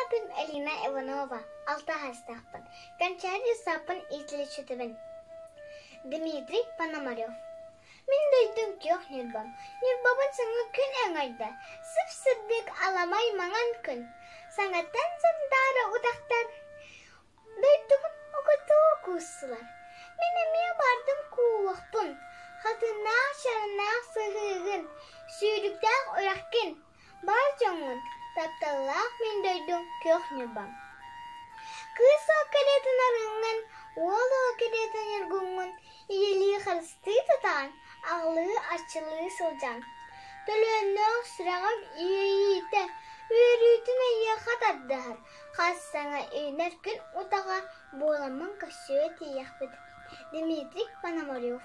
аатым Элина Иванова, алта саастаахпын. Кэнчээри сааппын иитиллээччитэбин. Дмитрий Пономарев. Мин дойдум күөх Ньурбам. Ньурбабын саҥа күн өҥөйдө. Сып-сырдык аламай маҥан күн. Саҥаттан сандаара утахтар. Дойдубун угутуу куустулар. Мин эмиэ бардым кууһуохпун. Хатыҥнаах чараҥнаах сыһыыгын, сүүрүктээх үрэххин, Бар дьоҥҥун, тапталлаах мин дойдум күөх Ньурбам. Кыыс ол кэриэтин арыҥҥын, уол ол кэриэтин ньургуҥҥун ийэлии харыстыы тутаҕын, аҕалыы арчылыы сылдьан. Төлөннөөх сүрэҕим иэйиитэ, үөрүүтүн эйиэхэ тардыһар, хас саҥа үүнэр күн утаҕа буоламмын көрсүө тиийиэхпит. Дмитрий Пономарев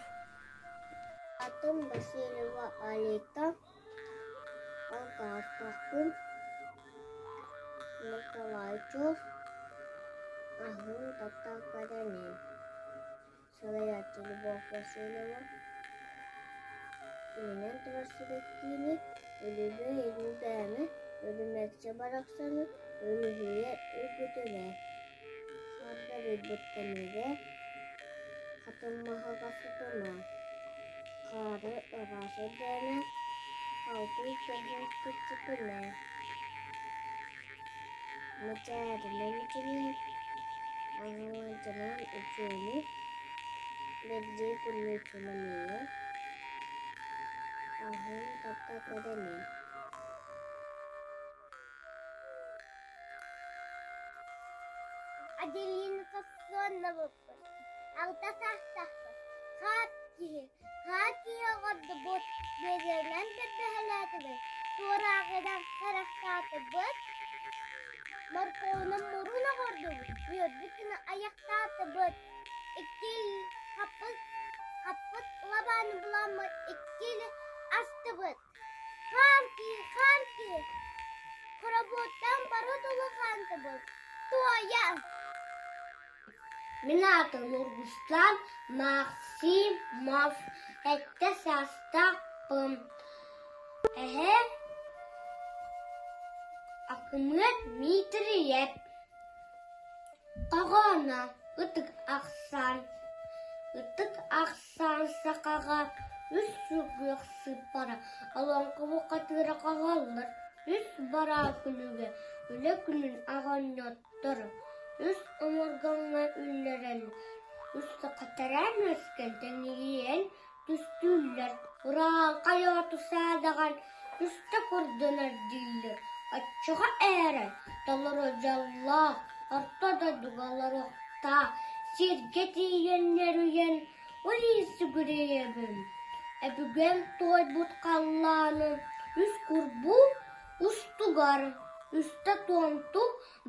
Атын Васильева Алита Алгаастаахпын Николайчук аһын таптаан кэрэниин салайааччы Любовь Васильева үүнэн турар сибэккини Өлүгү илбээмэ Өлүмэкчэ барахсаны Өрүһүйэ үргүтүмэ Хардарыйбыт кэмигэр Хатыҥ маһыгар сытыма Хаары ыраас эрдэҕинэ Алтын көһүн кыччытыма Мичээринэн мичилийэн Аҥаладьынан үтүөнү Бэлиэ күнү чуманыы Аһын тапта кэрэни Аделина Сассонноваппын, алта саастаахпын, хаат киһи, хаат киһи оҕордубут, биэдэрэнэн бэрбэһэлээтибит, туорааҕынан харахтаатыбыт, моркуобунан мурун оҕордубут, үөрбүт гына айахтаатыбыт, икки хаппыт, хаппыт лабааны буламмыт иккили астыбыт. Хаамки, хаамки, хоробуоттан бары тулухаантыбыт, туойа. Мин аатым Ургустаан Максимов, сэттэ саастаахпын. Эһээ Акымыат Миитириэп Хоһооно ытык ахсаан Ытык ахсаан сахаҕа үс сүгүөх сыыппара олоҥхо бухатыыра хоһооллор үс бараа күлүгэ үлэ күнүн оҕонньоттор үс омурҕаҥҥа үллэрэллэр үс саха тэрээн үөскээн тэнийэн түстүүллэр урааҥхай оту саадаҕан үстэ курдунар дииллэр оччоҕо эрэ толору дьоллоох орто дойдуга олоруохтаах сиргэ тиийэн нөрүйэн улии сүгүрүйэбин өбүгэм туойбут халлаанын үс курбуу устугар үстэ туомту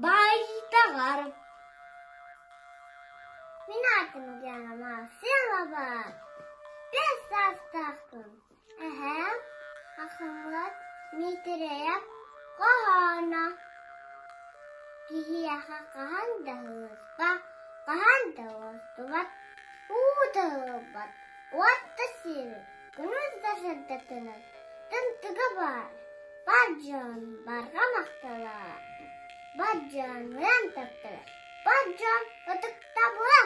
баайтаҕар Мин аатым Диана Марселова. Бэс саастаахпын. Эһээм Ахымыат Миитэрэйэп хоһооно. Киһиэхэ хаһан да ыһыспат, хаһан да уостубат, уу да ылбат, уот да сиэбит, күнүс да сырдатынар, тымтыга баар, бар дьон барҕа махтала, бар дьон уйан таптала, бар дьон ытыктабыла.